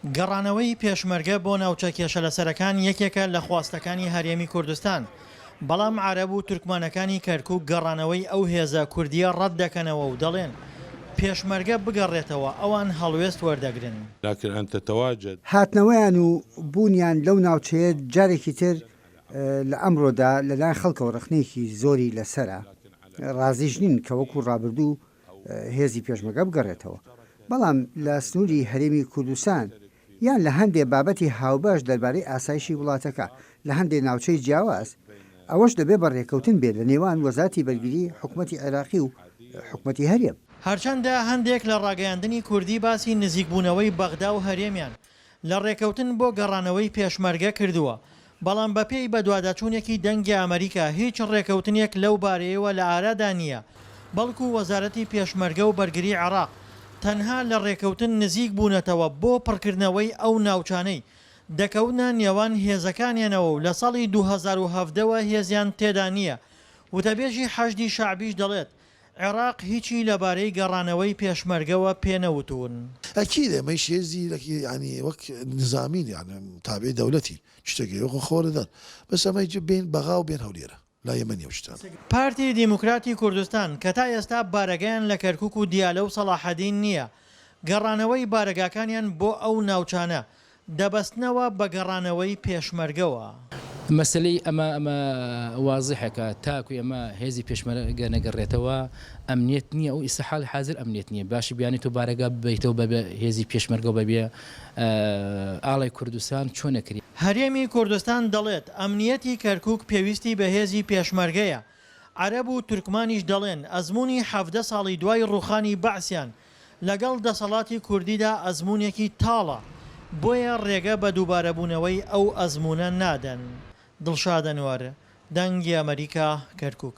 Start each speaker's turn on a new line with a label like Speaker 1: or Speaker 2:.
Speaker 1: گەڕانەوەی پێشمەرگە بۆ ناوچە کێشەلەسەرەکان یەکێکە لە خواستەکانی هەرێمی کوردستان، بەڵام عەرەب و تورکمانەکانی کەرکوک گەڕانەوەی ئەو هێزە کوردییە ڕەتدەکەنەوە و دەڵێن، پێشمەرگە بگەڕێتەوە ئەوان هەڵوێست وەردەگرن.
Speaker 2: لكن ان تتواجد.
Speaker 3: هاتنەوەیان و بوونیان لەو ناوچەیە جارێکی تر لە ئەمڕۆدا لەلایەن خەڵکەوە ڕەخنەیەکی زۆری لەسەرە، ڕازیش نین کە وەکو ڕابردوو هێزی پێشمەرگە بگەڕێتەوە، بەڵام لە سنووری هەرێمی کوردستان یان لە هەندێ بابەتی هاوبەش دەربارەی ئاسایشی وڵاتەکە لە هەندێ ناوچەی جیاواز، ئەوەش دەبێ بە رێککەوتن بێ لە نێوان وەزارەتی بەرگری حکومەتی عێراقی و حکومەتی هەرێم.
Speaker 1: هەرچەندە هەندێک لە ڕاگەیاندنی کوردی باسی نزیکبوونەوەی بەغدا و هەرێمیان لە ڕێکەوتن بۆ گەڕانەوەی پێشمەرگە کردووە، بەڵام بەپێی بەدواداچوونێکی دەنگی ئەمەریکا هیچ ڕێکەوتنێک لەو بارەیەوە لە ئارادا نییە، بەڵکو وەزارەتی پێشمەرگە و بەرگری عێراق تەنها لە ڕێکەوتن نزیک بوونەتەوە بۆ پڕکردنەوەی ئەو ناوچانەی دەکەونە نێوان هێزەکانیانەوە و لە ساڵی 2017 وە هێزیان تێدا نییە، وتەبێژی حەشدی شەعبیش دەڵێت عێراق هیچی لەبارەی گەڕانەوەی پێشمەرگەوە پێنەوتوون.
Speaker 4: ئەکید ئێمەیش هێزی لەکی یانی وەک نزامین یانی تابعی دەولەتین شتێک هەیە وەکو خۆ دەدەن بەس ئەمەی بێن بەغا و بێن هەولێرە لای ئێمە نیە ئەو شتانە.
Speaker 1: پارتی دیموکراتی کوردستان کە تا ئێستا بارەگایان لە کەرکوک و دیالە و سەڵاحەدین نییە، گەڕانەوەی بارەگاکانیان بۆ ئەو ناوچانە دەبەستنەوە بە گەڕانەوەی پێشمەرگەوە.
Speaker 5: مەسەلەی ئەمە ئەمە وازحە کە تاکو ئێمە هێزی پێشمەرگە نەگەڕێتەوە ئەمنیەت نییە ئەو ئیستا حاڵی حازر ئەمنیەت نییە باشە بیانی تۆ بارەگا ببەیتەوە بەبێ هێزی پێشمەرگە و بەبێ ئاڵای کوردستان چۆن ئەکرێ؟
Speaker 1: هەرێمی کوردستان دەڵێت، ئەمنیەتی کەرکوک پێویستی بە هێزی پێشمەرگەیە، عەرەب و تورکمانیش دەڵێن، ئەزموونی 17 ساڵی دوای ڕووخانی بەعسیان لەگەڵ دەسەڵاتی کوردیدا ئەزموونێکی تاڵە، بۆیە ڕێگە بە دووبارەبوونەوەی ئەو ئەزموونە نادەن. دڵشاد ئەنوەر، دەنگی ئەمەریکا، کەرکوک.